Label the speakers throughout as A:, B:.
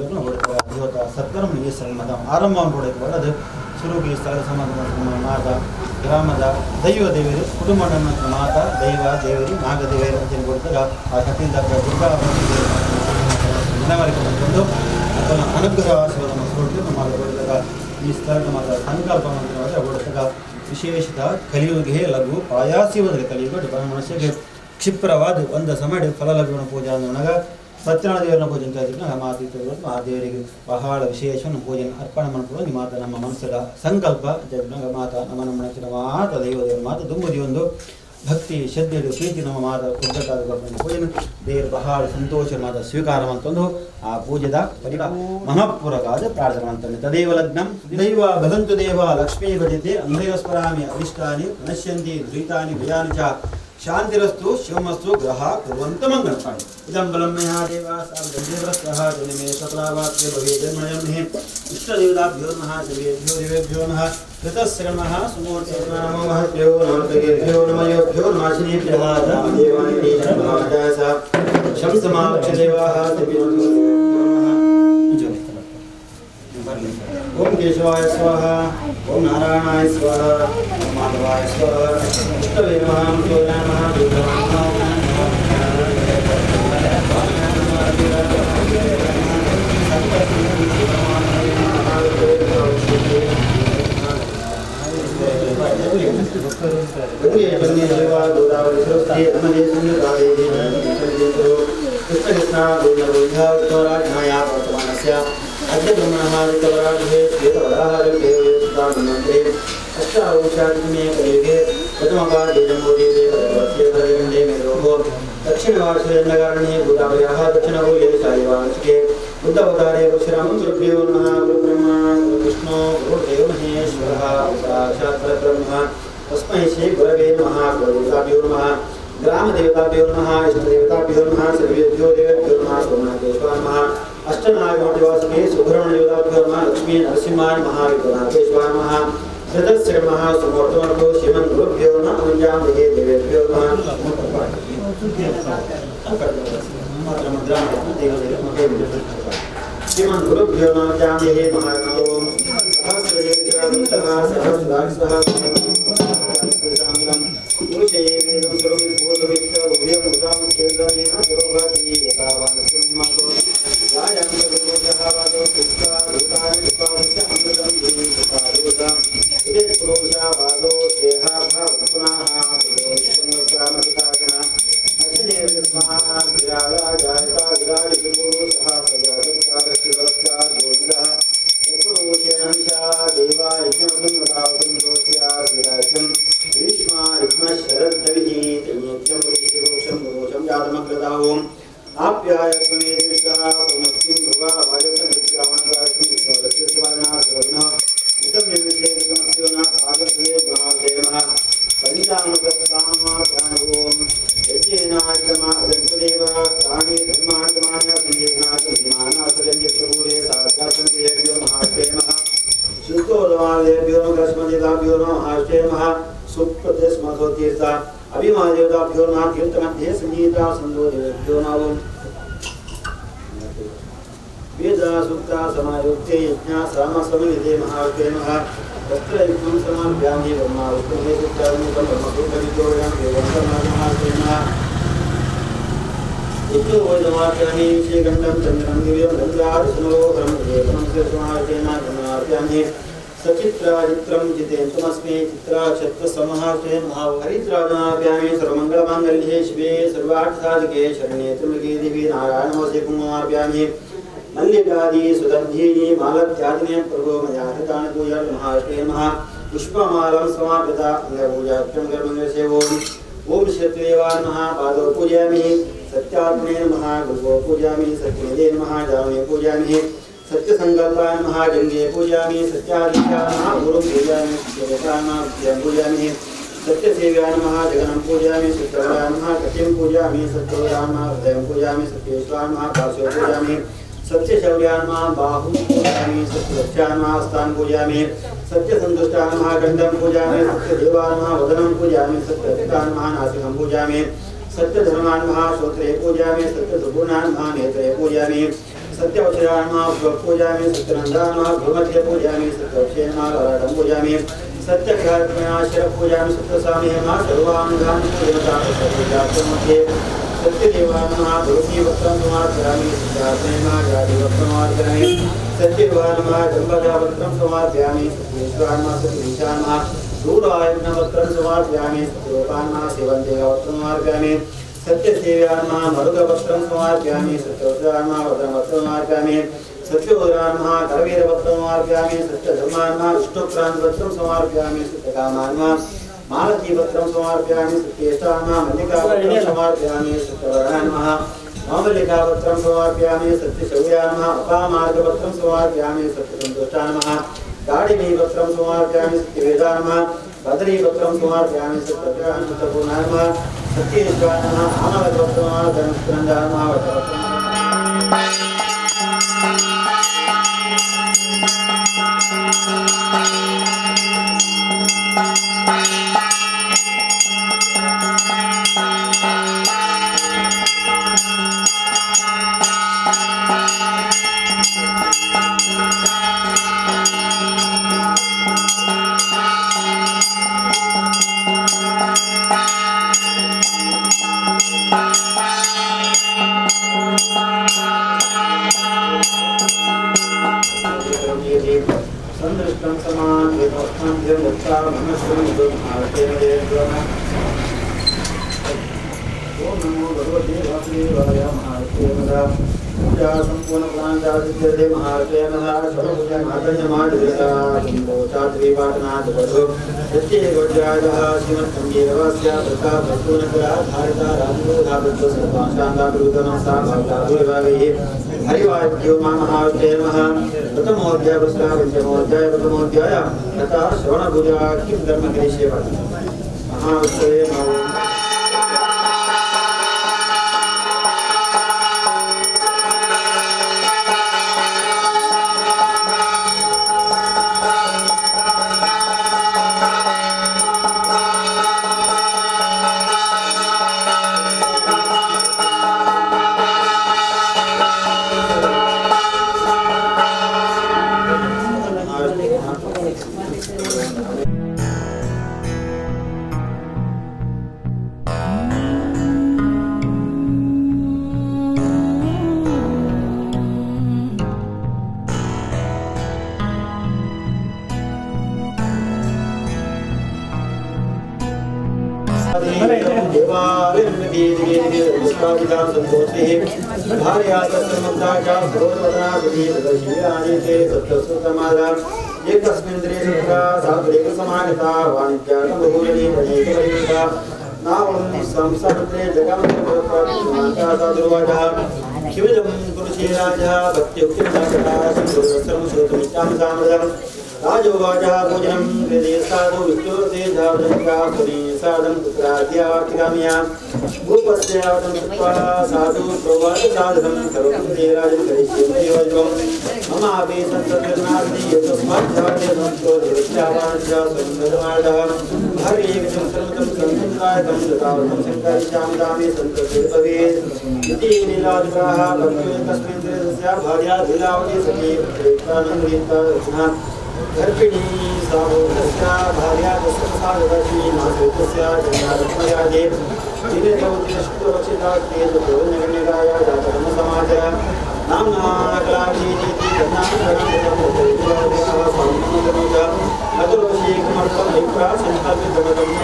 A: ದೇವರನ್ನು ಹೊಡೆದ ಸತ್ಕರ್ಮ ಈ ಸ್ಥಳ ಆರಂಭ ಹೊಡೆದು ಅದು ಸುರುಗಿ ಸ್ಥಳದ ಸಂಬಂಧ ಮಾತ ಗ್ರಾಮದ ದೈವ ದೇವರು ಕುಟುಂಬ ಮಾತ ದೈವ ದೇವರು ನಾಗದೇವರು ಅಂತ ಕೊಡ್ತಾರೆ. ಆ ಕಟ್ಟಿಂದ ದುರ್ಗಾ ಮನವರಿಕೆ ಮಾಡಿಕೊಂಡು ಅದನ್ನು ಅನುಗ್ರಹ ಆಶೀರ್ವಾದ ಸುರುಟಿ ನಮ್ಮ ಹೊಡೆದಾಗ ಈ ಸ್ಥಳದ ಮಾತ್ರ ಸಂಕಲ್ಪ ಮಂತ್ರವಾದ ಹೊಡೆದಾಗ ವಿಶೇಷತ ಕಲಿಯುಗೆ ಲಘು ಪಾಯಾಸಿ ಬದಲು ಕಲಿಯುಗ ಮನುಷ್ಯಗೆ ಕ್ಷಿಪ್ರವಾದ ಒಂದು ಸಮಯ ಫಲ ಲಭ್ಯಣ ಪೂಜಾ ಅಂದಾಗ ಸತ್ಯನಾರಾಯಣ ದೇವರನ್ನ ಪೂಜೆ ಅಂತ ಹೇಳಿದ್ರೆ ಮಾತು ಮಹಾದೇವರಿಗೆ ಬಹಳ ವಿಶೇಷವನ್ನು ಪೂಜೆ ಅರ್ಪಣೆ ಮಾಡಿಕೊಂಡು ಮಾತ ನಮ್ಮ ಮನಸ್ಸರ ಸಂಕಲ್ಪ ಮಾತ ನಮ್ಮ ನಮ್ಮ ನೆಚ್ಚಿನ ಮಾತ ದೈವ ದೇವರ ಮಾತು ದುಂಬುದಿ ಒಂದು ಭಕ್ತಿ ಶ್ರದ್ಧೆ ಪ್ರೀತಿ ನಮ್ಮ ಮಾತ ಒಗ್ಗಟ್ಟಾದ ಪೂಜೆ ದೇವರು ಬಹಳ ಸಂತೋಷ ಮಾತ ಸ್ವೀಕಾರ ಅಂತಂದು ಆ ಪೂಜೆದ ಪರಿಣ ಮನಃಪೂರ್ವಕವಾದ ಪ್ರಾರ್ಥನೆ ಅಂತಂದು ತದೇವ ಲಗ್ನಂ ದೈವ ಬಲಂತು ದೇವ ಲಕ್ಷ್ಮೀ ಭಜತೆ ಅಂಧೈವ ಸ್ಮರಾಮಿ ಅರಿಷ್ಟಾನಿ ನಶ್ಯಂತಿ ದ್ವೈತಾನಿ ಭಯಾನಿ ಚ ಶಾಂತಿರಸ್ತು ಶಿವಮಸ್ತು ಗ್ರಹ ಕುರ್ವಂತ ಮಂಗಳ ಇದಂ ಬಲಂ ಮಯಾ ದೇವ ಸಾರ್ವದೇವರಸ್ಸಹ ಜನಿಮೇ ಸಕಲಾವಾಕ್ಯ ಭವೇ ಜನ್ಮಯಂ ಇಷ್ಟದೇವತಾಭ್ಯೋ ನಮಃ ದೇವೇಭ್ಯೋ ದೇವೇಭ್ಯೋ ನಮಃ ಋತಸ್ಯ ನಮಃ ಸುಮೂರ್ತೆ ನಮೋ ಮಹದ್ಭ್ಯೋ ನಮಃ ನಮಯೋಭ್ಯೋ ನಮಾಶಿನೇಭ್ಯಃ ದೇವಾನಿ ಶರಣಾಗತಾಯ ಶಂಸಮಾಕ್ಷದೇವಾಃ ಓಂ ಕೇಶವಾಯ ಸ್ವಾಹ ಓಂ ನಾರಾಯಣಾಯ ಸ್ವಾಹ ಓಂ ಮಾಧವಾಯ ಸ್ವಾಹ ವಿಷ್ಣವೇ ನಮಃ ಮುಖ್ಯೋಯ ನಮಃ कृष्ण कृष्ण गोविंद वर्तमानस्य अद्य ब्रह्मणः श्वेतवराहरे अष्टाविंशातितमे कलियुगे प्रथमपादे जम्बूद्वीपे मेरोः दक्षिणवार्षदण्डकारण्ये गोदावर्याः दक्षिणकूले शालिवांशिके बुद्धावतारे परशुरामं गुरुभ्यो नमः। गुरुब्रह्मा गुरुविष्णु गुरुर्देवो महेश्वरः साक्षात् परब्रह्म तस्मै श्री गुरवे नमः। गुरुदेवताभ्यो नमः, ग्रामदेवताभ्यो नमः, इष्टदेवताभ्यो नमः, सर्वेभ्यो देवेभ्यो नमः, सोमनाथेश्वराय नमः, अष्टनागमठिवासिके सुब्रह्मण्यदेवताभ्यो नमः, लक्ष्मी नरसिंहाय नमः, विघ्ननाथेश्वराय नमः, ऋतस्य नमः, सुमूर्तमर्थो श्रीमन् गुरुभ्यो नमः, मुञ्जाम्बिके देवेभ्यो नमः। श्रीमन् गुरुभ्यो नमः जाम्बिके महागणो सत्यवचयाय नमः पूजामि सत्यनन्दाय नमः भूमध्ये पूजामि सत्यवचये नमः ललाटं पूजामि सत्यघात्मया पूजामि सत्यस्वामी नमः सर्वाङ्गानि मध्ये सत्यदेवाय नमः भगवतीवक्त्रं समार्पयामि सत्यात्मे नमः जातिवक्त्रं समार्पयामि सत्यवाय नमः जम्बजावक्त्रं समार्पयामि सत्येश्वराय नमः सत्यधीशाय नमः दूरायत्नवक्त्रं समार्पयामि सत्यरूपाय नमः सेवन्तेवक्त्रं समार्पयामि सत्यसेव्याय नमः मरुगवक्त्रं समार्पयामि सत्यवचाय नमः वदनवक्त्रं समार्पयामि सत्योदराय नमः करवीरवक्त्रं समार्पयामि सत्यधर्माय नमः विष्णुक्रान्तवक्त्रं समार्पयामि सत्यकामाय नमः मालतीवक्त्रं समार्पयामि सत्येष्टाय नमः मल्लिकावक्त्रं समार्पयामि सत्यवर्णाय नमः मामल्लिकावक्त्रं समार्पयामि सत्यशौर्याय नमः अपामार्गवक्त्रं समार्पयामि सत्यसन्तुष्टाय नमः दाडिमीवक्त्रं समार्पयामि सत्यवेदाय नमः बदरीवक्त्रं समार्पयामि सत्यपूर्णाय नमः सत्येश्वराय नमः आमलवक्त्रं समार्पयामि सत्यनन्दाय नमः वटवक्त्रं संदृष्टं समान ओम नमो भगवते वासुदेवाय महाविष्णवे नमः। पूजा संपूर्ण प्राणदासिद्धे महाविष्णवे नमः। हरिवायुभ्यो महाविष्णवे नमः। प्रथमोऽध्याय पंचमोऽध्याय प्रथमोऽध्याय तथा श्रवणपूजा किं धर्म करिष्ये महाविष्णवे नमः। राजोवाचः भोजनं साधु विष्णुर्तेजावदङ्गासुरीसादं भूपस्यावतं कृत्वा साधु प्रोवाच साधनं करोतु ते राजं करिष्ये योजनं ममापि सन्ततिर्नास्ति यतस्मात् जाते हरेविदं सर्वतं संसंगायतं तथावतं शङ्करिष्यामि दामे सन्ततिर्भवेत् इति लीलाजुराः भक्त्यो तस्मिन् तस्य भार्या लीलावती सती प्रेतानन्दीता गर्भिणी सावोतस्या भार्या तस्य मातृतस्य जन्मात्मयादे दिनेशुक्लपक्षिताक्षेत्रगण्यगाय जातकर्मसमाज नाम्ना कलावीति कन्नाकरणं विप्रा संकल्पितमतम्।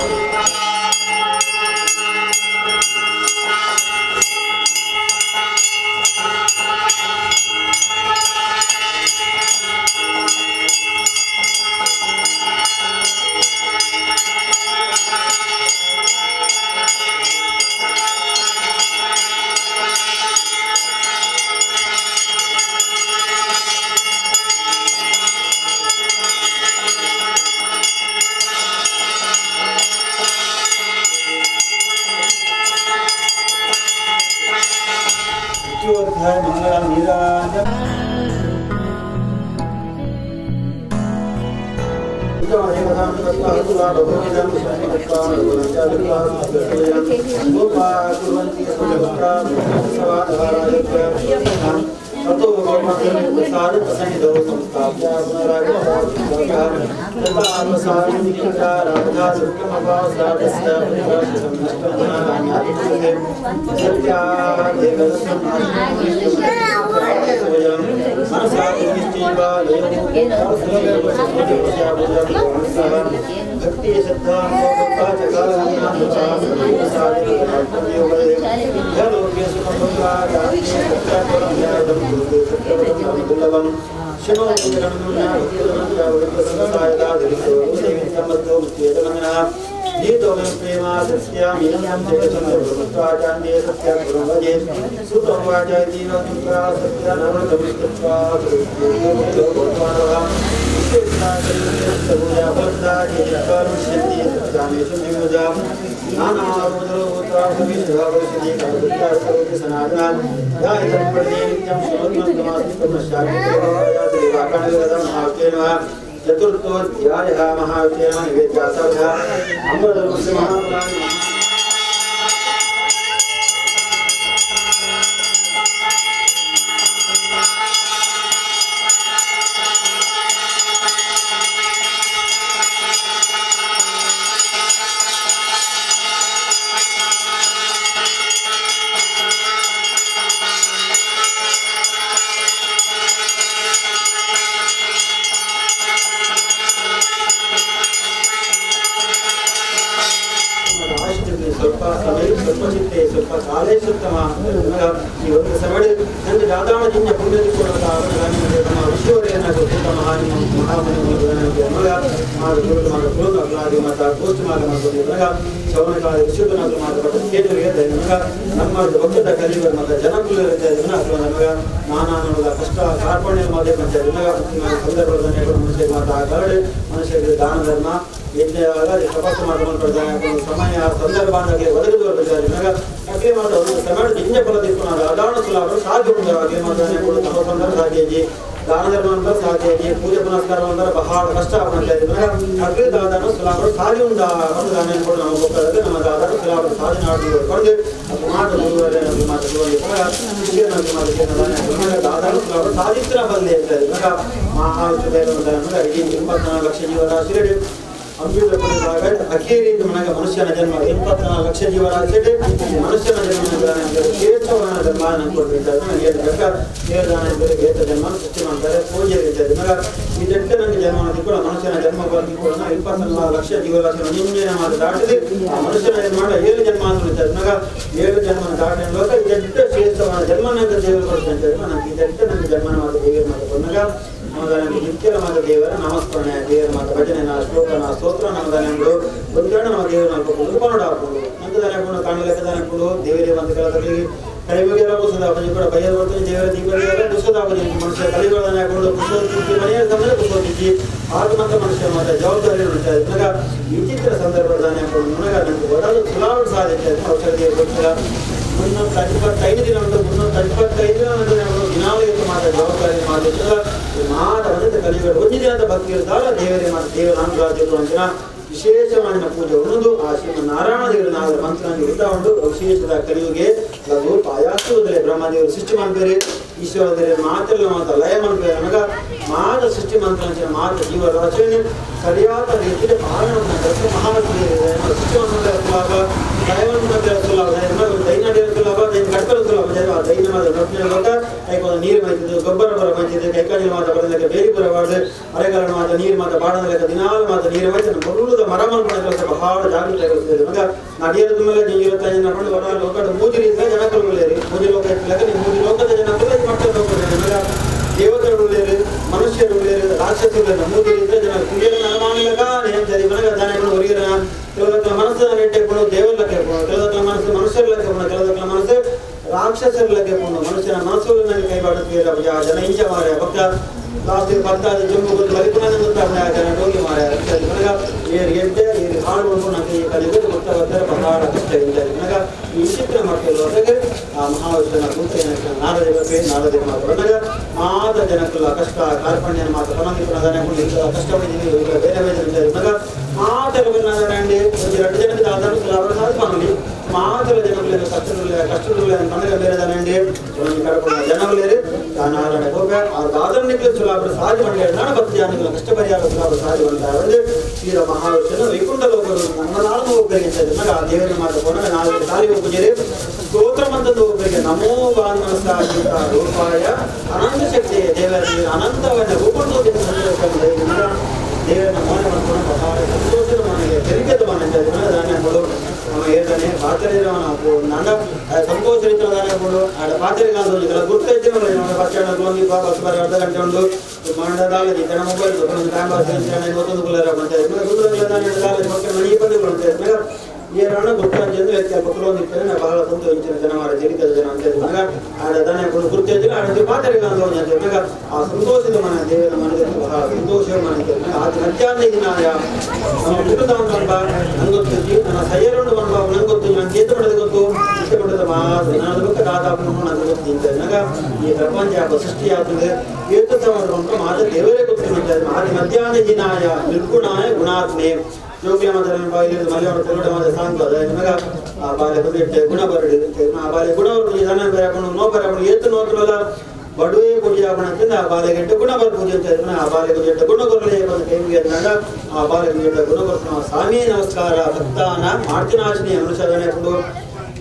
A: ततो भगवत्प्रसाद प्रसन्निधौ संस्थाप्य चतुर्थोऽध्यायः महाविष्णुः निवेद्यासः अमृतस्य महापुराणे ಸ್ವಲ್ಪ ಸಮಯ ಸ್ವಲ್ಪ ಚಿತ್ತೆ ಸ್ವಲ್ಪ ಕಾಲೇ ಸುತ್ತಮ ಈ ಒಂದು ಸಮಯ ನಂಗೆ ದಾದಾಣ ಜಿಂಜ ಪುಣ್ಯದಿ ನಮ್ಮ ಭಕ್ತದ ಕಲಿಯುವ ಮಾತ ಜನಕುಲ ನಮಗ ನಾನಾ ಕಷ್ಟ ಕಾರ್ಪಣ್ಯ ಮಾತೆ ಸಂದರ್ಭದಲ್ಲಿ ಮನುಷ್ಯ ಮಾತ ಕರಡು ಮನುಷ್ಯರಿಗೆ ದಾನ ಧರ್ಮ ಯಜ್ಞ ತಪಸ್ಸು ಮಾಡ್ಕೊಂಡು ಸಮಯ ಸಂದರ್ಭ ಒದಗಿದು ಅಗ್ಲೇ ಮಾತ ಸಮಯ ಜಿಂಜ ಫಲ ತಿಕ್ಕು ಅದಾಣ ಸುಲಾಭ ಸಾಧ್ಯ ಉಂಟು ಅಗ್ಲೇ ಮಾತಾನೆ ತಪಸ್ಸು ಸಾಧ್ಯ ದಾನ ಧರ್ಮ ಅಂದ್ರೆ ಸಾಧ್ಯ ಪೂಜೆ ಪುನಸ್ಕಾರ ಅಂದ್ರೆ ಬಹಳ ಕಷ್ಟ ಅಗ್ಲೇ ದಾದಾನು ಸುಲಾಭ ಸಾಧ್ಯ ಉಂಟಾ ಒಂದು ದಾನ ನಮಗೆ ಗೊತ್ತಾದ್ರೆ ನಮ್ಮ ದಾದಾನು ಸುಲಾಭ ಸಾಧನೆ ಆಡಿ ಅದು ಮಾತು ಮಾತು ದಾದಾನು ಸುಲಾಭ ಸಾಧಿತ್ರ ಬಂದೆ ಅಂತ ಮಹಾವಿಷ್ಣು 24 ಲಕ್ಷ ಜೀವರಾಶಿ ಅಂಬಿದ ಅಖೇರಿ ಮನಗ ಮನುಷ್ಯನ ಜನ್ಮ 24 ಲಕ್ಷ ಜೀವರಾಶಿ ಮನುಷ್ಯನ ಜನ್ಮ ಶ್ರೇಷ್ಠವಾದ ಧರ್ಮ ಜನ್ಮ ಸೃಷ್ಟಿ ಮಾಡ್ತಾರೆ ಪೂಜೆ ಮಗ ಈ ದಟ್ಟ ನನಗೆ ಜನ್ಮ ಕೂಡ ಮನುಷ್ಯನ ಜನ್ಮ ಕೂಡ 24 ಲಕ್ಷ ಜೀವರಾಶಿ ನಿನ್ನೆ ಮಾತು ದಾಟಿದೆ ಆ ಮನುಷ್ಯನ ಜನ್ಮ 7 ಜನ್ಮ ಅಂತ ಮಗ 7 ಜನ್ಮ ದಾಟಿ ಈ ದಟ್ಟ ಶ್ರೇಷ್ಠವಾದ ಜನ್ಮ ನಂಗೆ ದೇವರು ಕೊಡ್ತಾನೆ ನನಗೆ ಈ ದಟ್ಟ ನನಗೆ ಜನ್ಮನ ಮಾತು ದೇವರು ಮಾತು ಮಗ ನಿತ್ಯ ಮಾತ ದೇವರ ನಾಮಸ್ಮರಣೆ ದೇವರ ಮಾತ ಭಜನೆ ಶ್ಲೋಕನ ಸ್ತೋತ್ರ ನಮ್ಮದಾನೆಂಬುದು ಒಂದೆರಡು ನಮ್ಮ ದೇವರ ಹಾಕೊಂಡು ಕನ್ನಡ ಹಾಕೊಂಡು ನಂತದಾನೆ ಹಾಕೊಂಡು ಕಾಣಲೆಕ್ಕದಾನೆ ಹಾಕೊಂಡು ದೇವರೇ ಅಂತ ಕೇಳದಲ್ಲಿ ಕಲಿಯುಗೆಲ್ಲ ಕುಸದ ಕೂಡ ಬೈಯದ ಬರ್ತೀನಿ ದೇವರ ದೀಪದೇವರ ಕುಸದ ಮನುಷ್ಯ ಕಲಿಗಳನ್ನ ಹಾಕೊಂಡು ಕುಸೋದಿದ್ದಿ ಮನೆಯ ಸಮಯ ಕುಸೋದಿದ್ದಿ ಆಗ ಮಾತ್ರ ಮನುಷ್ಯ ಮಾತ್ರ ಜವಾಬ್ದಾರಿ ನೋಡ್ತಾ ಇದ್ದಾಗ ವಿಚಿತ್ರ ಸಂದರ್ಭದಾನೆ ಹಾಕೊಂಡು ನನಗ ನನಗೆ ಒಡಲು ಸುಲಾವಣೆ ಸಾಧ್ಯತೆ ಔಷಧಿ ಗೊತ್ತಿಲ್ಲ 365 ದಿನ ಉಂಟು 365 ದಿನ ದಿನಾಲಯಕ್ಕೆ ಮಾತ್ರ ಜವಾಬ್ದಾರಿ ಮಾಡಲಿಲ್ಲ ಮಾತ ಬಂದ ಕಲಿಗಳು ಒಂದು ದಿನದ ಭಕ್ತಿ ಇರ್ತಾರ ದೇವರೇ ಮಾತ್ರ ದೇವರ ಅನುಗ್ರಹ ಅಂತಿನ ವಿಶೇಷವಾದ ಪೂಜೆ ಉಣ್ಣದು ಆ ಶ್ರೀಮನ್ನಾರಾಯಣ ದೇವರ ನಾಗರ ಮಂತ್ರ ಇರ್ತಾ ಉಂಟು ವಿಶೇಷದ ಕಲಿಯುಗೆ ಲಘು ಪಾಯಾಸುವುದಲೇ ಬ್ರಹ್ಮದೇವರು ಸೃಷ್ಟಿ ಮಾಡ್ತಾರೆ ಈಶ್ವರದರೆ ಮಾತೆಲ್ಲ ಮಾತ ಲಯ ಮಾಡ್ತಾರೆ ನಮಗ ಮಾತ ಸೃಷ್ಟಿ ಮಂತ್ರ ಮಾತ ಜೀವರಾಶಿಯನ್ನು ಸರಿಯಾದ ರೀತಿಯಲ್ಲಿ ಪಾಲನೆ ಮಹಾಲಕ್ಷ್ಮಿ ಸೃಷ್ಟಿ ಮಂತ್ರ ಸುಲಭ ಲಯವಂತ ಸುಲಭ ದೈನ ಸುಲಭ ದೈನ ಕಟ್ಟಲು ಸುಲಭ ದೈನ ಮಾತ್ರ ಕೈಕೊಂದು ನೀರು ಮೈತಿದ್ದು ಗೊಬ್ಬರ ಬರ ಮೈತಿದ್ದು ಕೈಕಾಲಿ ಮಾತ ಬರದಕ್ಕೆ ಬೇರೆ ಬರಬಾರ್ದು ಮಳೆಗಾಲ ಮಾತ ನೀರು ಮಾತ ಬಾಡದ ಲೆಕ್ಕ ದಿನಾಲು ಮಾತ ನೀರು ಮೈತ ಬರುವುದ ಮರ ಮನ್ಕೊಂಡು ಕೆಲಸ ಬಹಳ ಜಾಗೃತಿ ಆಗಿರ್ತದೆ ಮಗ ನಡಿಯದ ಮೇಲೆ ನೀರು ನಡ್ಕೊಂಡು ಬರೋ ಲೋಕ ಮೂಜಿ ಜನಕರು ಮೂಜಿ ಲೋಕ ಲೆಕ್ಕ ಮೂಜಿ ಲೋಕದ ಜನಕರು ಮಟ್ಟ ಲೋಕದ ಮಗ ದೇವತೆಗಳು ಮನುಷ್ಯರು ರಾಕ್ಷಸರು ಮೂಜಿ ಜನ ಕುಡಿಯರ ಅನುಮಾನಿಲಕ ಏನ್ ಸರಿ ಮನಗ ದಾನಗಳು ಹೊರಗಿರ ಕೆಲವೊಂದು ಮನಸ್ಸನ್ನು ನೆಟ್ಟೆಕೊಂಡು ದೇವರ ಲೆಕ್ಕ ಕೆಲವೊಂದು ಮನಸ್ಸು ಮನುಷ್ಯರ ಲೆಕ್ಕ ಕೆಲವೊಂದು ಮನಸ್ಸು ರಾಕ್ಷಸರ ಲೆಕ್ಕ ಮನುಷ್ಯನ ಮನಸ್ಸು ನನಗೆ ಕೈ ಬಾಡುತ್ತಿಲ್ಲ ಜನ ಇಂಚ ಮಾರ್ಯ ಭಕ್ತ ಲಾಸ್ಟ್ ಭಕ್ತ ಜಂಬು ಗೊತ್ತು ಬಲಿಪುನ ಗೊತ್ತಾಗ ಜನ ಡೋಗಿ ಮಾರ್ಯ ಮನಗ ಏರು ಎಡ್ಡೆ ಏರು ಹಾಡು ನನಗೆ ಈ ಕಲಿಗೆ ಗೊತ್ತಾಗುತ್ತಾರೆ ಬಹಳ ಕಷ್ಟ ಇಲ್ಲ ಮನಗ ಈ ವಿಚಿತ್ರ ಮಕ್ಕಳು ಆ ಮಹಾವಿಷ್ಣುವಿನ ದೂತ ನಾರದೇವಕ್ಕೆ ನಾರದೇವ ಮಾತು ಬಂದಾಗ ಮಾತ ಜನಕ್ಕಲ್ಲ ಕಷ್ಟ ಕಾರ್ಪಣ್ಯ ಮಾತು ಕಷ್ಟ ಬೇರೆ ಬೇರೆ ಮಗ ಮಾತೆಲ್ಲ ಒಂದು ಎರಡು ಜನಕ್ಕೆ ದಾದಾನು ಸುಲಾಭ ಸಾಧು ಮಾತ್ರ ಜನಗಳು ಕಷ್ಟದಲ್ಲಿ ಕಷ್ಟದಲ್ಲಿ ಮನೆಗೆ ಬೇರೆ ದಾನಂಡಿ ಕಡಪಡ ಜನಗಳೇರಿ ನಾರಾಯಣ ಗೋಪೆ ಆ ದಾದರನಿಗೆ ಸುಲಾಭ ಸಾಧಿ ಮಂಡಳಿ ನಾನು ಭಕ್ತಿ ಜಾನಗಳ ಕಷ್ಟ ಪರಿಹಾರ ಸುಲಾಭ ಸಾಧಿ ಮಂಡಳಿ ಶ್ರೀರ ಮಹಾವಿಷ್ಣು ವೈಕುಂಠ ಲೋಕರು ನಮ್ಮ ನಾಲ್ಕು ಒಬ್ಬರಿಗೆ ಆ ದೇವರ ಮಾತು ಪೋನ ನಾಲ್ಕು ಸಾಲಿ ಒಬ್ಬರಿಗೆ ಸ್ತೋತ್ರ ಮಂತ್ರದ ಒಬ್ಬರಿಗೆ ನಮೋ ಬಾಂಧವಸ ರೂಪಾಯ ಅನಂತ ಶಕ್ತಿ ದೇವರ ಅನಂತವನ್ನ ರೂಪಂದು ದೇವರ ಮೋನೆ ಮಾಡ್ಕೊಂಡು ಬಹಳ ಸಂತೋಷದ ಮನೆಗೆ ತೆರಿಗೆದ ಮನೆ ದಾನ ಕೊಡು ನಮ್ಮ ಏರ್ತಾನೆ ಪಾತ್ರೆ ನನ್ನ ಸಂತೋಷ ರೀತಿಯ ದಾನ ಕೊಡು ಆಡ ಪಾತ್ರೆ ಗುರ್ತೈತೆ ಬಸ್ ಬರ ಅರ್ಧ ಗಂಟೆ ಉಂಟು ಮಂಡದಾಲ ಜನ ಮೊಬೈಲ್ ಟೈಮ್ ಪಾಸ್ ಮತ್ತೊಂದು ಕುಲರ ಮನೆ ಬಂದು ಏರಣ ಗುರ್ತಂಜಂದು ವ್ಯಕ್ತಿ ಪಕ್ಕಲೊಂದು ಬಹಳ ಸಂತೋಷ ಜನವಾರ ಜೀವಿತ ಜನ ಅಂತ ಆಡ ದನ ಗುರ್ತೈತಿಲ್ಲ ಆಡ ಪಾತ್ರೆ ಅಂತ ಆ ಸಂತೋಷದ ಮನೆ ದೇವರ ಮನದಲ್ಲಿ ಬಹಳ ಸಂತೋಷ ಮನೆ ಆತ ಮಧ್ಯಾಹ್ನ ದಿನ ನಮ್ಮ ಕುಟುಂಬ ನಂಗೆ ಗೊತ್ತು ನನ್ನ ಸೈಯರುಂಡು ಬಂದ ನಂಗೆ ಗೊತ್ತು ನನ್ನ ಚೇತ ಮಾಡೋದು ಗೊತ್ತು ಇಷ್ಟ ಪಟ್ಟದ ಮಾತು ನಾನು ಬೇಕು ದಾದಾಪನ ನನಗೆ ಗೊತ್ತು ಅಂತ ಈ ಪ್ರಪಂಚ ಯಾಕೆ ಸೃಷ್ಟಿ ಆಗ್ತದೆ ಏತ ಮಾತು ದೇವರೇ ಗೊತ್ತು ಆದಿ ಮಧ್ಯಾಹ್ನ ದಿನಾಯ ನಿರ್ಗುಣಾಯ ಗುಣಾತ್ಮೆ ಜೋಗಿಯ ಮಾತ್ರ ಬಾಯಿಲಿ ಮಲೆಯವರ ಪೊಲೋಟ ಮಾತ್ರ ಸಾಂಗ್ ಅದ ನಿಮಗ ಆ ಬಾಲೆ ಬಂದಿಟ್ಟೆ ಗುಣ ಬರಡಿ ಆ ಬಾಲೆ ಗುಣ ದನ ಬೇರೆ ಹಾಕೊಂಡು ನೋ ಬೇರೆ ಹಾಕೊಂಡು ಏತು ನೋತ್ರಲ್ಲ ಬಡುವೆ ಪೂಜೆ ಆಪಣ ಆ ಬಾಲೆ ಗಂಟೆ ಗುಣ ಬರ ಪೂಜೆ ಅಂತ ಇದ್ರೆ ಆ ಬಾಲೆ ಗಂಟೆ ಗುಣ ಕೊರಲೆ ಬಂದ ಕೈಗೆ ಅಂದಾಗ ಆ ಬಾಲೆ ಗಂಟೆ ಗುಣ ಕೊರ್ತಾನ ಸ್ವಾಮಿ ನಮಸ್ಕಾರ ಭಕ್ತಾನ ಮಾಡ್ತಿನಾಶಿನಿ ಮನುಷ್ಯ ದಾನೆ ಹಾಕೊಂಡು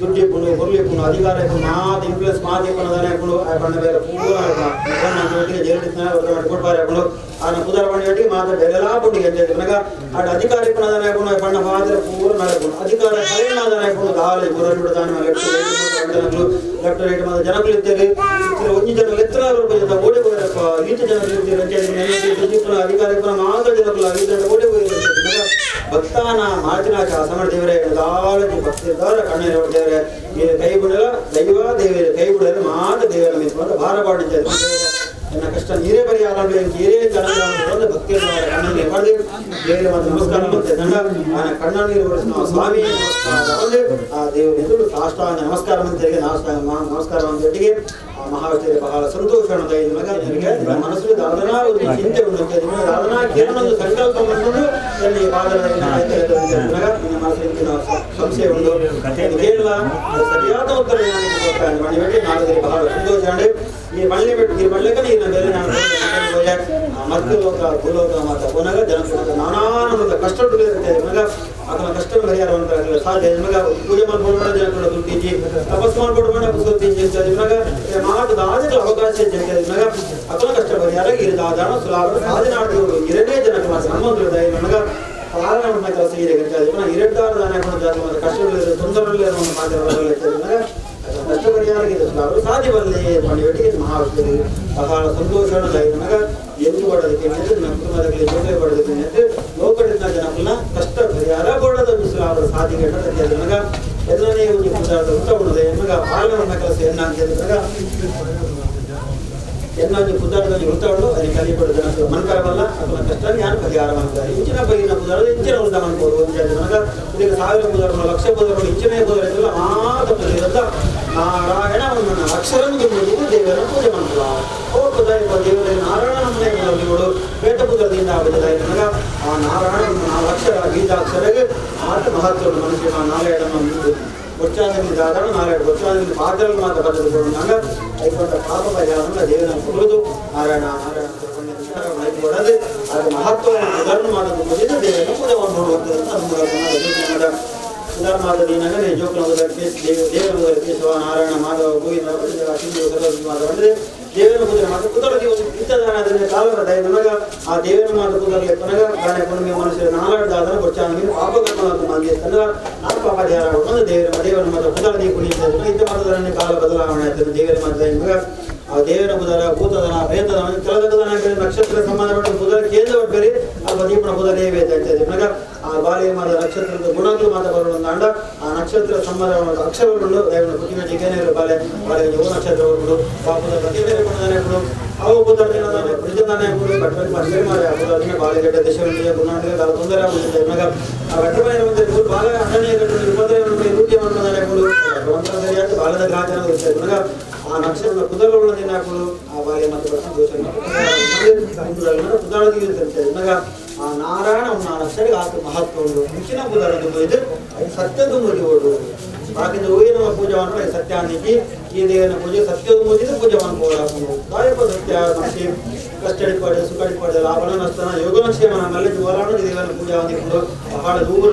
A: ದುಡ್ಡು ಇಪ್ಪುಂಡು பொருள் ಇಪ್ಪುಂಡು ಅಧಿಕಾರ ಇಪ್ಪುಂಡು ಮಾತು ಇನ್ಫ್ಲೂಯೆನ್ಸ್ ಮಾತು ಇಪ್ಪುಂಡು ದಾನೆ ಹಾಕೊಂಡು ಆ ಬಣ್ಣ ಬೇರೆ ಪೂರ ಜೈಲಿಡ್ತಾನೆ ಕೊಡ್ಪಾರೆ ಹಾಕೊಂಡು ಆನ ಪುದರ ಬಣ್ಣ ಮಾತ್ರ ಬೆಲೆಲಾ ಪುಂಡಿಗೆ ಅಂತ ನನಗ ಆಡ ಅಧಿಕಾರ ಇಪ್ಪುನ ದಾನೆ ಹಾಕೊಂಡು ಬಣ್ಣ ಮಾತ್ರ ಪೂರ ನಡೆಕೊಂಡು ಅಧಿಕಾರ ಕಳೆಯಣ ದಾನೆ ಹಾಕೊಂಡು ದಾಲೆ ಗುರಲ್ ಬಿಡ್ತಾನೆ ಲೆಫ್ಟ್ ರೈಟ್ ಜನಗಳು ಲೆಫ್ಟ್ ರೈಟ್ ಮಾತ್ರ ಜನಗಳು ಇದ್ದಾರೆ ಒಂಜಿ ಜನ ಎತ್ತರ ಓಡಿ ಹೋಗಿರಪ್ಪ ಈತ ಜನಗಳು ಇದ್ದಾರೆ ಅಧಿಕಾರ ಇಪ್ಪುನ ಮಾತ್ರ ಜನಗಳು ಈತ ಓಡಿ ಹೋಗಿರೋ ಭಕ್ತಾನ ಮಾತಿನಾಚ ಸಮರ ದೇವರೇ ದಾಳಜಿ ಭಕ್ತಿ ದಾರ ಕಣ್ಣೀರು ದೇವರೇ ಈ ಕೈ ಬಿಡಲ ದೈವ ದೇವರೇ ಕೈ ಬಿಡಲು ಮಾತ ದೇವರ ಮಿಸ್ ಭಾರ ಪಾಡಿದ್ದೆ ನನ್ನ ಕಷ್ಟ ನೀರೇ ಪರಿಹಾರ ನೀರೇ ಜನ ಭಕ್ತಿ ಕಣ್ಣಲ್ಲಿ ಪಡೆದು ದೇವರ ಮಾತ್ರ ನಮಸ್ಕಾರ ಮತ್ತೆ ದಂಡ ಆನ ಕಣ್ಣೀರು ಒರೆಸಿ ಸ್ವಾಮಿ ಆ ದೇವರ ಎದುರು ಸಾಷ್ಟಾಂಗ ನಮಸ್ಕಾರ ಅಂತ ಹೇಳಿ ನಮಸ್ಕಾರ ಅಂತ ಹೇಳಿ ಆ ಮಹಾವಿಷ್ಣುವಿಗೆ ಬಹಳ ಸಂತೋಷ ನನಗೆ ಮನಸ್ಸು ದಾದನಾ ಒಂದು ಚಿಂತೆ ಉಂಟು ದಾದನಾ ಕೇರಳೊಂದು ಸಂಕಲ್ಪ ಬಂದು ಎಲ್ಲಿ ನಿನ್ನ ಮನಸ್ಸಿನ ಸಂಶಯ ಉಂಟು ಕೇರಳ ಸರಿಯಾದ ಉತ್ತರ ನಾಳೆ ಬಹಳ ಸಂತೋಷ ಈ ಬಳ್ಳಿ ಬಿಟ್ಟು ಈ ಬಳ್ಳಿಗೆ ನೀರಿನ ಬೇರೆ ನಾನು ಮರ್ತುಲೋಕ ಭೂಲೋಕ ಮಾತ ಪುನಃ ಜನ ನಾನಾ ನಮ್ಮದ ಕಷ್ಟ ಮಗ ಆತನ ಕಷ್ಟ ಪರಿಹಾರ ಸಾಧ್ಯ ಮಗ ಪೂಜೆ ಮಾಡ್ಕೊಂಡು ಜನ ಕೂಡ ದುಡ್ಡು ತಪಸ್ ಮಾಡ್ಕೊಂಡು ಪುಸ್ತಕ ಮಗ ಮಾತದ ಆದಿಗಳ ಅವಕಾಶ ಮಗ ಆತನ ಕಷ್ಟ ಪರಿಹಾರ ಇರದಾದಾನ ಸುಲಾಭ ಸಾಧನೆ ಆಡ್ತಿದ್ರು ಎರಡೇ ಜನಕ್ಕೆ ಮಾತ್ರ ನಮ್ಮಂದ್ರೆ ಮಗ ಪಾಲನೆ ಕೆಲಸ ಇದೆ ಎರಡ್ದಾರ ಕಷ್ಟಗಳು ತೊಂದರೆಗಳು ಕಷ್ಟ ಪರಿಹಾರ ಸಾಧ್ಯ ಬರಲಿ ಮಾಡಿ ಮಹಾವಿಷ್ಣು ಬಹಳ ಸಂತೋಷ ಮಗ ಎಂದು ಪಡೋದಕ್ಕೆ ನಮ್ಮ ಕುಟುಂಬದಲ್ಲಿ ಜೋಗ ಪಡೋದಕ್ಕೆ ಲೋಕಡಿನ ಜನಕ್ಕನ್ನ ಕಷ್ಟ ಪರಿಹಾರ ಕೊಡೋದ ಬಿಸಿಲು ಸಾಧ್ಯ ಮಗ ಎಲ್ಲನೇ ಒಂದು ಉಂಟುತ್ತದೆ ಮಗ ಪಾಲನೆ ಕೆಲಸ ಎನ್ನ ಅಂತ ಮಗ ಎನ್ನಾಗಿ ಪುದಾರದಲ್ಲಿ ವೃತ್ತಗಳು ಅಲ್ಲಿ ಕಲಿಪಡ ಜನ ಮನ್ಕರವಲ್ಲ ಅಥವಾ ಕಷ್ಟ ಯಾರು ಪರಿಹಾರ ಮಾಡ್ತಾರೆ ಇಂಚಿನ ಬಗೆಗಿನ ಪುದಾರ ಇಂಚಿನ ವೃತ್ತ ಮಾಡ್ಬೋದು ಅಂತ ಹೇಳಿದ ಮಗ ಇದಕ್ಕೆ ಸಾವಿರ ಪುದಾರಗಳು ಲಕ್ಷ ಪುದಾರಗಳು ಇಂಚಿನ ಪುದಾರ ಇದ್ದಲ್ಲ ಮಾತ್ರ ನಾರಾಯಣ ಅಕ್ಷರ ದೇವರ ಪೂಜೆ ಮಾಡ್ತದ ಓ ಪುದಾರ ದೇವರ ನಾರಾಯಣ ನಮ್ಮನೆ ಬೇಟ ಪುದರದಿಂದ ಆಗುತ್ತದೆ ಮಗ ಆ ನಾರಾಯಣ ಅಕ್ಷರ ಗೀತಾಕ್ಷರಗೆ ಆತ ಮಹತ್ವ ಮನುಷ್ಯ ನಾರಾಯಣ ಕೊಚ್ಚಾದಲ್ಲಿ ದಾದಣ ನಾರಾಯಣ ಕೊಚ್ಚಾದಲ್ಲಿ ಪಾತ್ರಗಳು ಮಾತ್ರ ಬರೆದುಕೊಂಡಾಗ ಐಕೊಂಡ ಪಾಪ ಪರಿಹಾರವನ್ನು ದೇವನ ಕೊಡುವುದು ನಾರಾಯಣ ನಾರಾಯಣ ಕೊಡದೆ ಅದರ ಮಹತ್ವವನ್ನು ಉದಾಹರಣೆ ಮಾಡೋದು ಮೊದಲಿನ ದೇವನ ಪೂಜೆ ನೋಡುವಂಥದ್ದು ಉದಾಹರಣೆ ದಿನಗನೇ ಜೋಕುಲ ದೇವರ ಕೇಶವ ನಾರಾಯಣ ಮಾಧವ ಗೋವಿಂದ ಸಿಂಧು ಸರಸ್ವತಿ ಮಾಧವ ಅಂದರೆ ದೇವರ ಪೂಜೆ ಮಾತ್ರ ಕುತರದಿ ಒಂದು ಇತ್ತದಾನ ಕಾಲದ ದಯ ನಮಗ ಆ ದೇವರ ಮಾತು ಕುದರಲೆ ಪನಗ ಗಾನೆ ಪುಣ್ಯ ಮನುಷ್ಯರ ನಾಲಾಡ್ದಾದನ ಕೊಚ್ಚಾನ ಪಾಪಕರ್ಮ ಮಂದಿ ತಂದ್ರ ಆ ಪಾಪ ಪರಿಹಾರ ಒಂದು ದೇವರ ದೇವರ ಮಾತ್ರ ಕುದರದಿ ಕುಣಿತ ಇದ್ದ ಮಾತದನ್ನೇ ಕಾಲ ಬದಲಾವಣೆ ಆಯ್ತದೆ ದೇವರ ಮಾತ್ರ ಮಗ ಆ ದೇವರ ಬುಧರ ಭೂತದನ ಪ್ರೇತದನ ಕೆಲದನ ನಕ್ಷತ್ರ ಸಂಬಂಧಪಟ್ಟ ಬುಧರ ಕೇಂದ್ರ ಬೇರೆ ಆ ಬದೀಪನ ಬುಧರೇ ಬೇಕಾಗ್ತದೆ ಮಗ ಆ ಬಾಲಿ ಮಾದ ನಕ್ಷತ್ರದ ಗುಣಗಳು ಮಾತ ಬರೋಣ ಅಂಡ ಆ ನಕ್ಷತ್ರ ಸಂಬಂಧ ಅಕ್ಷರಗಳು ದೇವನ ಪುಟ್ಟಿನ ಜಿಗೇನೇ ಬಾಲೆ ಬಾಲೆ ಯೋಗ ನಕ್ಷತ್ರ ಹೊರಡು ಪಾಪದ ಪ್ರತಿಭೆ ಗುಣದಾನೆ ಅವು ಬುಧದಾನೆ ಪ್ರಜದಾನೆ ಬಟ್ಟೆ ಮದುವೆ ಮಾಡಿ ಆ ಬುಧನ ಬಾಲೆ ಗಡ್ಡ ದೇಶಗಳಿಗೆ ಗುಣಾಂಡ ಕಾಲ ತೊಂದರೆ ಆಗುತ್ತದೆ ಮಗ ಆ ಬಟ್ಟೆ ಮೇಲೆ ಬಾಲೆ ಅಣ್ಣನೇ ಗಡ್ಡ ಉಪದ್ರವ ರೂಢಿ ಮಾಡ್ತಾನೆ ಸರಿಯಾದ ಬಾಲದ ಗ್ರಾಹಕನ ಇರ್ತದೆ ಮಗ ಆ ನಕ್ಷತ್ರದ ಕುದರಗಳು ಹಾಕಲು ಆ ಬಾಲೆ ಮತ್ತು ದೋಷ ಮಗ ಆ ನಾರಾಯಣ ಅಕ್ಷರ ಆತ ಮಹತ್ವ ಉಂಟು ಮುಂಚಿನ ಬುಧರದ್ದು ಇದು ಸತ್ಯದ ಮುರಿಯೋಡು ಬಾಕಿದ ಹೂವೇ ನಮ್ಮ ಪೂಜೆ ಮಾಡ್ರೆ ಸತ್ಯ ಅನ್ನಿಕ್ಕಿ ಈ ದೇವನ ಪೂಜೆ ಸತ್ಯದ ಪೂಜೆ ಪೂಜೆ ಮಾಡ್ಕೋಬೇಕು ಕಾಯಪ ಸತ್ಯ ಮನುಷ್ಯ ಕಷ್ಟಡಿಪಾಡೆ ಸುಖಡಿಪಾಡೆ ಲಾಭನ ನಷ್ಟನ ಯೋಗನ ಕ್ಷೇಮನ ಮಲ್ಲಿ ಹೋರಾಡ ದೇವನ ಪೂಜೆ ಅಂದಿಕೊಂಡು ಬಹಳ ದೂರ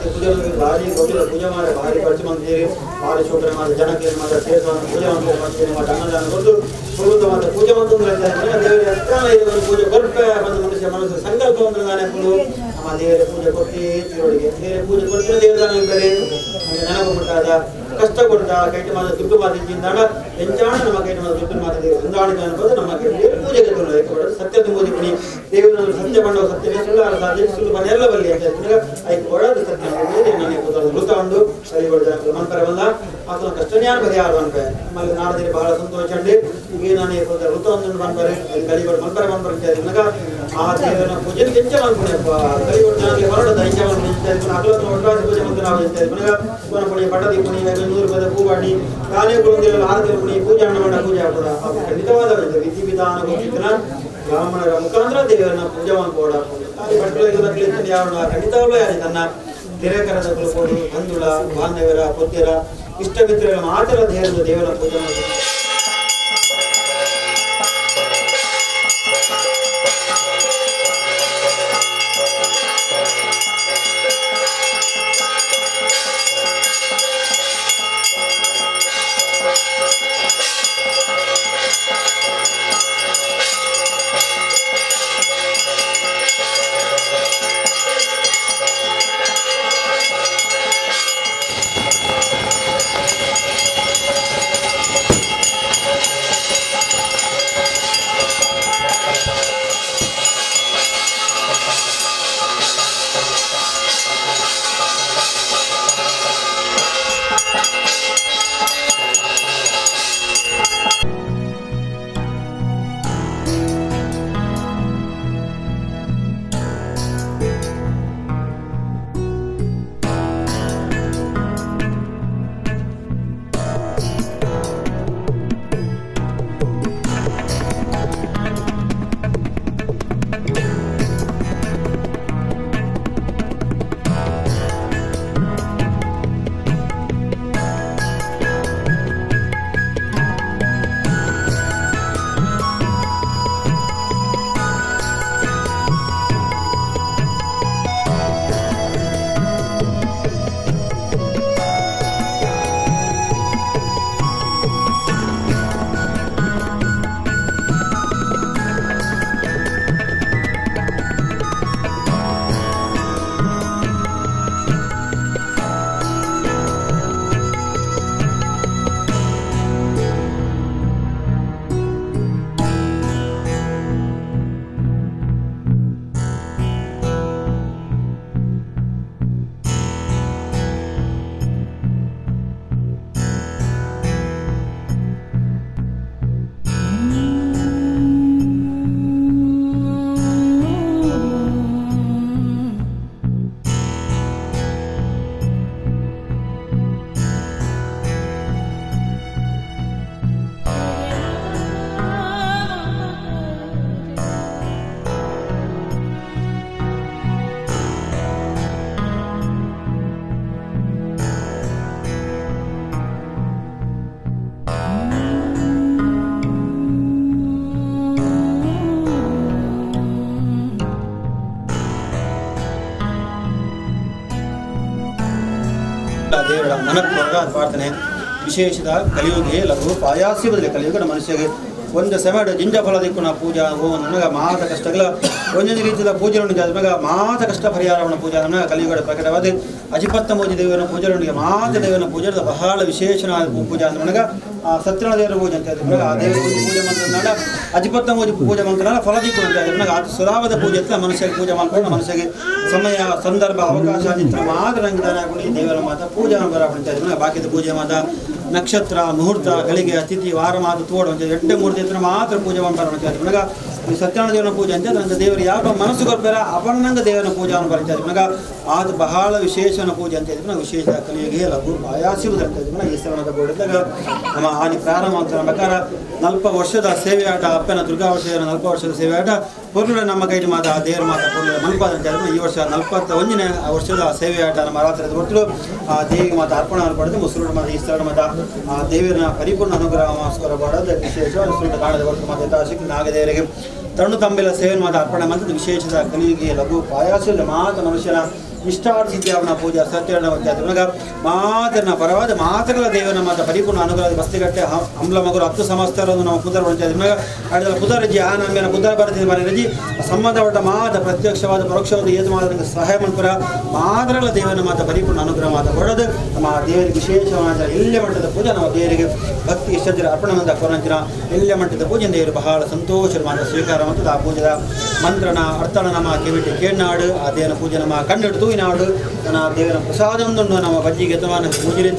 A: ಪೂಜೆ ಭಾರಿ ಗೊತ್ತಿಲ್ಲ ಪೂಜೆ ಮಾಡಿ ಭಾರಿ ಖರ್ಚು ಮಾಡ್ತೀರಿ ಭಾರಿ ಶೋಕನೆ ಮಾಡಿ ಜನಕ್ಕೆ ಏನು ಮಾಡ್ತಾರೆ ಸೇರಿಸುವಂತ ಪೂಜೆ ಮಾಡ್ಕೊಂಡು ಮಾತ್ರ ಅನ್ನದಾನ ಕೊಟ್ಟು ಪೂರ್ವದ ಮಾತ್ರ ಪೂಜೆ ಮಾಡ್ತಂದ್ರೆ ದೇವರ ದೇವರ ಪೂಜೆ ಕೊರ್ಪೆ ಬಂದು ಮನುಷ್ಯ ಮನಸ್ಸು ಸಂಕಲ್ಪ ಅಂದ್ರೆ ನಾನೇ ನಮ್ಮ ದೇವರ ಪೂಜೆ ಕೊಡ್ತೀ ತಿರುಳಿಗೆ ದೇವರ ಪೂಜೆ ಕೊಡ್ತೀರ ದೇವದಾನ ಬೇರೆ ನೆನಪು ಕೊಟ್ಟಾದ ಕಷ್ಟ ಕೊಟ್ಟ ಕೈಟಿ ಮಾತ್ರ ದುಡ್ಡು ಮಾತಿದ್ದಾಡ ಎಂಚಾಣ ನಮ್ಮ ಕೈಟಿ ಮಾತ್ರ ದುಡ್ಡು ಮಾತ್ರ ದೇವರು ಹೊಂದಾಣಿಕೆ ಅನ್ಬೋದು ನಮ್ಮ ಕೈಟಿ ಪೂಜೆಗೆ ಸತ್ಯದ ಮೋದಿ ಪುಣಿ ದೇವರ ಸತ್ಯ ಬಂಡವ ಸತ್ಯವೇ ಸುಳ್ಳು ಸಾಧ್ಯ ಸುಳ್ಳು ಮನೆಯಲ್ಲ ಬಲ್ಲಿ ಅಂತ ಐದು ಒಳದು ಸತ್ಯ ನನಗೆ ಮೃತ ಉಂಡು ಸರಿ ಮನ್ಪರೆ ಬಂದ ಆತನ ಕಷ್ಟನ್ಯಾರು ಪರಿಹಾರ ಅನ್ಪೆ ನಮ್ಮಲ್ಲಿ ನಾಡದಲ್ಲಿ ಬಹಳ ಸಂತೋಷ ಉಂಡು ಈಗ ನಾನು ವೃತ ಒಂದು ಮನ್ಪರೆ ಕಲಿಗಳು ಮನ್ಪರೆ ಮನ್ಪರೆ ಅಂತ ಹೇಳಿದಾಗ ಆ ದೇವರ ಪೂಜೆ ಕೆಂಚ ಮನ್ಪುಣೆಯಪ್ಪ ಕಲಿಗಳು ಜನಕ್ಕೆ ಹೊರಡದ ಇಂಚ ಮನ್ಪುಣೆ ಅಗಲತ್ತು ಒಟ್ಟಾಸಿ ಪೂಜೆ ಮಂತ್ರ ನಾವು ಅಂತ ಹೇಳಿದಾಗ ಪುನಃ ಪುಣಿ ಬಟ್ಟದಿ ಪುಣಿ 100 ರೂಪಾಯಿ ಹೂವಾಡಿ ತಾನೇ ಕುಳಿತಿರಲು ಆರತಿ ಪುಣಿ ಪೂಜೆ ಹಣ್ಣು ಮಾಡ ಪೂಜೆ ಆಗ್ತದ ಖಂಡಿತವಾದ ವಿಧಿ ವಿಧಾನ ಗೊತ್ತಿದ್ದನ ಬ್ರಾಹ್ಮಣರ ಮುಖಾಂತರ ದೇವರನ್ನ ಪೂಜೆ ಮಾಡ್ಕೋಡ ಖಂಡಿತ ಖಂಡಿತವಾಗ್ಲೂ ಯಾರು ತನ್ನ ದಿನಕರದ ಕುಲಕೋಡು ಬಂಧುಳ ಬಾಂಧವ್ಯರ ಪೊದ್ಯರ ಇಷ್ಟ ಮಿತ್ರರ ಮಾತ್ರ ದೇವರ ದೇವರ ಪೂಜೆ ಮಾಡ್ತಾರೆ. ದೇವರ ಮನಪೂರ್ವಕ ಪ್ರಾರ್ಥನೆ ವಿಶೇಷದ ಕಲಿಯುಗೆ ಲಘು ಪಾಯಾಸಿ ಬದಲೆ ಕಲಿಯುಗದ ಮನುಷ್ಯಗೆ ಒಂದು ಸೆಮಡ ಜಿಂಜ ಫಲ ದಿಕ್ಕುನ ಪೂಜಾ ಹೋಮನ ಮಾತ ಕಷ್ಟಗಳ ಒಂದೊಂದು ರೀತಿಯ ಪೂಜೆಗಳನ್ನು ಮಗ ಮಾತ ಕಷ್ಟ ಪರಿಹಾರವನ್ನು ಪೂಜಾ ನಮಗೆ ಕಲಿಯುಗದ ಪ್ರಕಟವಾದ ಅಜಿಪತ್ತ ಮೋಜಿ ದೇವರ ಪೂಜೆಯೊಂದಿಗೆ ಮಾತ ದೇವರ ಪೂಜೆ ಬಹಳ ವಿಶೇಷವಾದ ಪೂಜಾ ಅಂದ್ರೆ ಆ ಸತ್ಯನಾರಾಯಣ ದೇವರ ಪೂಜೆ ಅಂತ ಹೇಳಿದ್ರೆ ಆ ದೇವರ ಪೂಜೆ ಮಂತ್ರ ಅಜಿಪತ್ತ ಮೋಜಿ ಪೂಜೆ ಮಂತ್ರ ಫಲ ದಿಕ್ಕು ಅಂತ ಹೇಳಿದ್ರೆ ಆ ಸುಲಭದ ಪೂಜೆ ಅಂತ ಮನುಷ್ಯಗೆ ಪೂಜೆ ಮಾಡ್ಕೊಂಡು ಮನುಷ್ಯಗೆ ಸಮಯ ಸಂದರ್ಭ ಅವಕಾಶ ನಿಂತ ಮಾತ್ರ ನಂಗೆ ದಾನ ಹಾಕೊಂಡು ದೇವರ ಮಾತ ಪೂಜೆ ಬರಾಪಣೆ ಅಂತ ಹೇಳಿದ್ರೆ ಬಾಕಿದ ಪೂಜೆ ಮಾತ ನಕ್ಷತ್ರ ಮುಹೂರ್ತ ಗಳಿಗೆ ಅತಿಥಿ ವಾರ ಮಾತು ತೋಡು ಅಂತ ಎಡ್ಡೆ ಮೂರ್ತಿ ಹತ್ರ ಮಾತ್ರ ಪೂಜೆ ಮಾಡ್ಬಾರ ಅಂತ ಹೇಳಿದ್ರೆ ಈ ಸತ್ಯನಾರಾಯಣ ದೇವನ ಪೂಜೆ ಅಂತ ನಂಗೆ ದೇವರು ಯಾವ ಮನಸ್ಸು ಕೊರ್ಪೇರ ಅವಣ್ಣಂಗೆ ದೇವನ ಪೂಜಾವನ್ನು ಪರಿಚಯ ಮಗ ಅದು ಬಹಳ ವಿಶೇಷನ ಪೂಜೆ ಅಂತ ಇದ್ವಿ. ನಾವು ವಿಶೇಷ ಕಲಿಯುಗೆ ಲಘು ಆಯಾಸಿವುದು ಅಂತ ಇದ್ವಿ. ಈ ಸ್ಥಳದ ಬೋರ್ಡಿದ್ದಾಗ ನಮ್ಮ ಆನಿ ಪ್ರಾರಂಭ ಅಂತ ಪ್ರಕಾರ 40 ವರ್ಷದ ಸೇವೆ ಆಟ ಅಪ್ಪನ ದುರ್ಗಾ ವರ್ಷದ 40 ವರ್ಷದ ಸೇವೆ ಆಟ ಪೊರ್ಲುಡ ನಮ್ಮ ಕೈಲಿ ಮಾತ ಆ ದೇವರ ಮಾತ ಪೊರ್ಲುಡ ಮನ್ಪಾದ ಅಂತ ಹೇಳಿದ್ರು. ಈ ವರ್ಷ 41ನೇ ವರ್ಷದ ಸೇವೆ ಆಟ ನಮ್ಮ ರಾತ್ರಿ ಹೊರಟು ಆ ದೇವಿಗೆ ಮಾತ ಅರ್ಪಣೆ ಪಡೆದು ಮುಸುರುಡ ಮಾತ ಈ ಸ್ಥಳ ಮಾತ ಆ ದೇವರನ್ನ ಪರಿಪೂರ್ಣ ಅನುಗ್ರಹ ಮಾಡೋದು ವಿಶೇಷ. ಸುರುಡ ಕಾಣದ ಹೊರತು ಮಾತ ಯಥಾಶಕ್ತಿ ನಾಗದೇವರಿಗೆ ತಣ್ಣು ತಂಬಿಲ ಸೇವೆ ಮಾತ ಅರ್ಪಣೆ ಮಾಡಿದ್ದು ವಿಶೇಷದ ಕಲಿಯುಗೆ ಲಘು ಪಾಯಾಸ ಮಾತ ಮನುಷ್ಯನ ಇಷ್ಟಾರ್ಥ ಸಿದ್ಧಿಯಾವನ ಪೂಜಾ ಸತ್ಯನ ಮಾತನ ಪರವಾದ ಮಾತ್ರಗಳ ದೇವನ ಮಾತ ಪರಿಪೂರ್ಣ ಅನುಗ್ರಹ ಬಸ್ತಿಗಟ್ಟೆ ಅಂಬ್ಲ ಮಗರು 10 ಸಮಸ್ತರನ್ನು ನಾವು ಪುದರ್ ಅಡಿದ ಪುದರಜ್ಜಿ ಆ ನಮ್ಮಿನ ಪುದರ್ ಬರೆದಿದ್ದ ಮನೆಯಜ್ಜಿ ಸಂಬಂಧಪಟ್ಟ ಮಾತ ಪ್ರತ್ಯಕ್ಷವಾದ ಪರೋಕ್ಷವಾದ ಏದು ಮಾತ್ರ ಸಹಾಯ ಮನ್ಪುರ ಮಾತ್ರಗಳ ದೇವನ ಮಾತ ಪರಿಪೂರ್ಣ ಅನುಗ್ರಹ ಮಾತ ಕೊಡೋದು ನಮ್ಮ ದೇವರಿಗೆ ವಿಶೇಷವಾದ ಎಲ್ಲ ಮಟ್ಟದ ಪೂಜೆ ನಮ್ಮ ದೇವರಿಗೆ ಭಕ್ತಿ ಇಷ್ಟರ ಅರ್ಪಣೆ ಮಂದ ಕೊರಂಚಿನ ಎಲ್ಲ ಮಟ್ಟದ ಪೂಜೆ ದೇವರು ಬಹಳ ಸಂತೋಷ ಮಾತ ಸ್ವೀಕಾರ ಮತ್ತು ಆ ಪೂಜೆದ ಮಂತ್ರಣ ಅರ್ಥಣ ನಮ್ಮ ಕಿವಿಟಿ ಕೇಳ್ನಾಡು ಆ ದೇವನ ಪೂಜೆ ನಮ್ಮ ಕಣ್ಣಿಡ್ತು ನಾಡು ನನ್ನ ದೇವರ ಪ್ರಸಾದೊಂದುಂಡು ನಮ್ಮ ಬಜ್ಜಿಗೆ ಅಥವಾ ಪೂಜೆ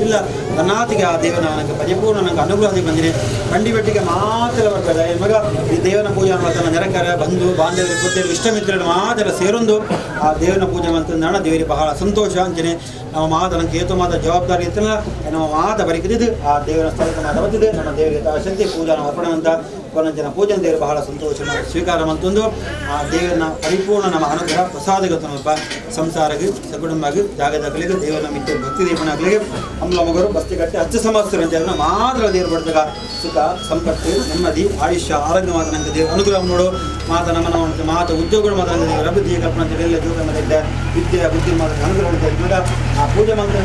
A: ತನ್ನಾತಿಗೆ ಆ ದೇವನ ನನಗೆ ಪರಿಪೂರ್ಣ ನನಗೆ ಅನುಗ್ರಹ ಬಂದಿದೆ. ಕಂಡಿಬೆಟ್ಟಿಗೆ ಮಾತ್ರ ಬರ್ತದೆ ಮಗ ಈ ದೇವನ ಪೂಜೆ ಅನ್ನುವ ತನ್ನ ನೆರಕರ ಬಂಧು ಬಾಂಧವರು ಪೂಜೆ ಇಷ್ಟಮಿತ್ರರು ಮಾತ್ರ ಸೇರೊಂದು ಆ ದೇವನ ಪೂಜೆ ಅಂತಂದ ದೇವರಿಗೆ ಬಹಳ ಸಂತೋಷ ಅಂಚನೆ ನಮ್ಮ ಮಾತ ನನಗೆ ಏತು ಮಾತ ಜವಾಬ್ದಾರಿ ಇತ್ತಲ್ಲ ನಮ್ಮ ಮಾತ ಬರಿಕಿದ್ದು ಆ ದೇವರ ಸ್ಥಳಕ್ಕೆ ಮಾತ ಬಂದಿದೆ ನಮ್ಮ ದೇವರಿಗೆ ಶಕ್ತಿ ಪೂಜಾನ ಅರ್ಪಣೆ ಅಂತ ಕೊನಂಜನ ಪೂಜೆ ದೇವರು ಬಹಳ ಸಂತೋಷ ಸ್ವೀಕಾರ ಮಂತೊಂದು ಆ ದೇವರನ್ನ ಪರಿಪೂರ್ಣ ನಮ್ಮ ಅನುಗ್ರಹ ಪ್ರಸಾದಗತನೊಬ್ಬ ಸಂಸಾರಗೆ ಸಕುಟುಂಬಾಗಿ ಜಾಗದಾಗಲಿಗೆ ದೇವರ ಮಿತ್ರ ಭಕ್ತಿ ದೀಪನಾಗಲಿಗೆ ಅಮ್ಲ ಮಗರು ಬಸ್ತಿಗಟ್ಟೆ ಹಚ್ಚ ಸಮಸ್ಯೆ ಅಂತ ಮಾತ್ರ ದೇವರು ಪಡೆದಾಗ ಸುಖ ಸಂಪತ್ತು ನೆಮ್ಮದಿ ಆಯುಷ್ಯ ಆರೋಗ್ಯವಾದ ನಂಗೆ ದೇವರು ಅನುಗ್ರಹ ನೋಡು ಮಾತ ನಮನ ಮಾತ ಉದ್ಯೋಗಗಳು ಮಾತ್ರ ದೇವರ ಅಭಿವೃದ್ಧಿ ಕಲ್ಪನೆ ಅಂತ ಎಲ್ಲ ಜೋಗ ಇದ್ದ ವಿದ್ಯೆ ಬುದ್ಧಿ ಮಾತ್ರ ಅನುಗ್ರಹ ಅಂತ ಆ ಪೂಜೆ ಮಂತ್ರ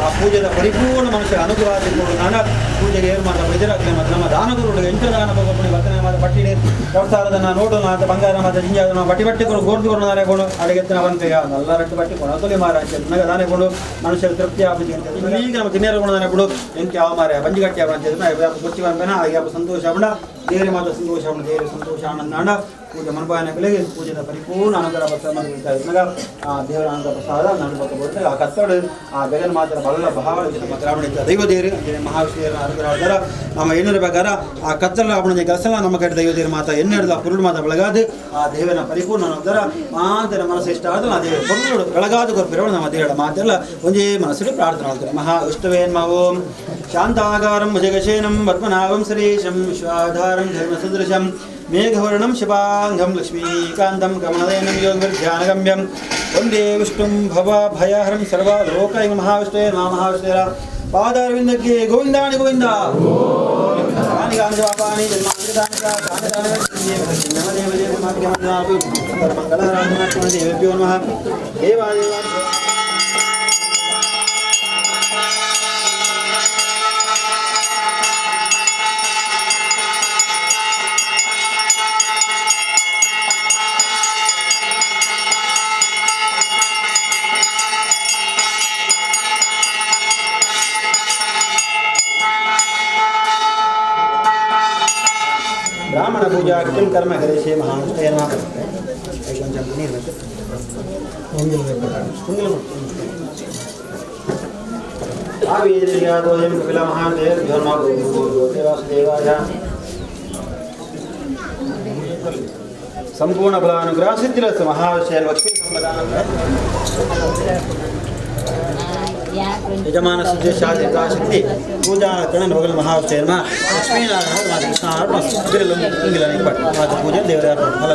A: ಆ ಪೂಜೆದ ಪರಿಪೂರ್ಣ ಮನುಷ್ಯ ಅನುಗ್ರಹ ನಾನು ಪೂಜೆಗೆ ಏನು ಮಾತ್ರ ವೈದ್ಯರಾಗಲಿ ಮಾತ್ರ ನಮ್ಮ ದಾನಗುರುಗಳು ಎಂಟು ದಾನ ಭೋಗಪುಣಿ ವರ್ತನೆ ಮಾತ್ರ ಬಟ್ಟಿ ವ್ಯವಸಾರದನ್ನ ನೋಡು ಮಾತ ಬಂಗಾರ ಮಾತ್ರ ಜಿಂಜಾದನ ಬಟ್ಟಿ ಬಟ್ಟಿ ಕೊಡು ಗೋರ್ದು ಕೊಡು ನಾನೇ ಅಡಿಗೆತ್ತಿನ ಬಂತೆಗ ನಲ್ಲ ರಟ್ಟು ಬಟ್ಟಿ ಕೊಡತೊಲಿ ಮಾರ ಅಂತ ನನಗೆ ದಾನ ಕೊಡು ಮನುಷ್ಯರು ತೃಪ್ತಿ ಆಗುತ್ತೆ ಅಂತ ಈಗ ನಮ್ಮ ತಿನ್ನೇರು ಗುಣ ದಾನ ಕೊಡು ಎಂಕೆ ಯಾವ ಮಾರ ಬಂಜಿಗಟ್ಟಿ ಯಾವ ಅಂತ ಕುರ್ಚಿ ಬಂಪೇನ ಹಾಗೆ ಸಂತೋಷ ಆಗೋಣ ದೇವರ ಮಾತ್ರ ಸಂತೋಷ ಆಗೋಣ ದೇವರ ಸಂತೋಷ ಆನಂದ ಪೂಜೆ ಮನಪಾಯನಗಳಿಗೆ ಪೂಜೆದ ಪರಿಪೂರ್ಣ ಅನುಗ್ರಹ ಪ್ರಸಾದ ಆ ದೇವರ ಅನುಗ್ರಹ ಪ್ರಸಾದ ನಾನು ಆ ಕತ್ತಡು ಆ ಜಗನ್ ಮಾತ್ರ ಬಲ್ಲ ಬಹಳ ಮಾತ್ರ ದೈವ ದೇವರು ಅಂದರೆ ಮಹಾವಿಷ್ಣುವಿನ ಅನುಗ್ರಹ ನಮ್ಮ ಎಣ್ಣರ ಪ್ರಕಾರ ಆ ಕತ್ತಲ ಅವನ ಕೆಲಸ ನಮ್ಮ ಕಡೆ ದೈವ ದೇವರು ಮಾತಾ ಎಣ್ಣೆಡ್ದ ಪುರುಳು ಮಾತಾ ಬೆಳಗಾದು ಆ ದೇವನ ಪರಿಪೂರ್ಣ ಅನುಗ್ರಹ ಮಾತರ ಮನಸ್ಸು ಇಷ್ಟ ಆದ್ರೆ ಆ ದೇವರ ಪುರುಳು ಬೆಳಗಾದು ಕೊರ್ಪಿರೋ ನಮ್ಮ ದೇವರ ಮಾತೆಲ್ಲ ಒಂದೇ ಮನಸ್ಸಲ್ಲಿ ಪ್ರಾರ್ಥನೆ ಮಾಡ್ತಾರೆ. ಮಹಾವಿಷ್ಣುವೇನ್ಮ ಓಂ ಶಾಂತಾಗಾರಂ ಭುಜಗಶೇನಂ ಪದ್ಮನಾಭಂ ಶ್ರೀಶಂ ವಿಶ್ವಾಧಾರಂ ಧರ್ಮಸದೃಶಂ ಮೇಘವರ್ಣಂ ಶಿವಾಂಗಂ ಲಕ್ಷ್ಮೀಕಾಂತಂ ಕಮಲನಯನಂ ಯೋಗವಿರ್ಧ್ಯಾನಗಮ್ಯಂ ವಂದೇ ವಿಷ್ಣುಂ ಭವಭಯಹರಂ ಸರ್ವಲೋಕೈಕ ಮಹಾವಿಷ್ಣುವೇ ನಮಃ. ಮಹಾವಿಷ್ಣುವೇ ಪಾದಾರವಿಂದಕ್ಕೆ ಗೋವಿಂದಾಣಿ ಗೋವಿಂದ ದೇವೇಭ್ಯೋ ನಮಃ. ದೇವಾದೇವ ब्राह्मण पूजा किं कर्म करिष्ये महानुष्ठेय नमः. కొంచెం నీరు పెట్టు. ఆవీర్యాదోయం కపిల మహాదేవ దేవాసుదేవాయ సంపూర్ణ బలానుగ్రహ సిద్ధిరస్తు మహావిషయ లక్ష్మీ సంపదానుగ్రహ ಯಜಮಾನ ಶಕ್ತಿ ಪೂಜಾ ಗಣ ಮಹಾವಿಷ್ಣು ಲಕ್ಷ್ಮೀನಾರಾಯಣ ಕೃಷ್ಣ ಪೂಜೆ ದೇವರ ಫಲ.